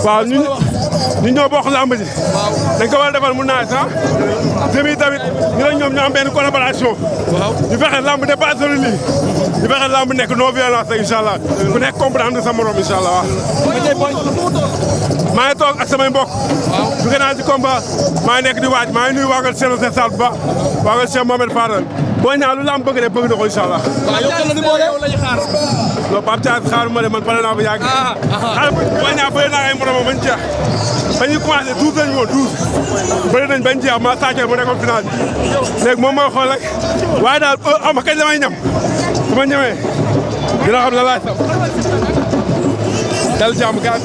waaw ñu ñoo bokk lamb ji. dañ ko war a defal mu naaj sax. jëmi tamit ñu ne ñoom ñu am benn collaboration. ñu fexe lamb dépassé lu lii. ñu fexe lamb nekk non violence rek incha allah. ku nekk comprendre sa morom incha allah maa ngi toog ak samay mbokk. jóge naa ci combat maa ngi nekk di waaj maa ngi nuyu waagal Cheikh Sall bu baax waagal Cheikh Mohamed Fadal boo ñaa lu lamb bëgg de bëgg na ko incha allah. waaw yow kan la ni boole yow la ñu xaar. non Pape Thialis xaaruma de man pare naa ba yàgg. xaaral boo ñaa bëri naa ay moromam bañ jeex ba ñuy commencé 12 lañu woon 12 bëri nañ bañ jeex ma sàccee mu nekkoon final bi léegi moom mooy xool rek waaye daal xam nga kañ la may ñam su ma ñëwee dina xam la laaj dal jàmm gars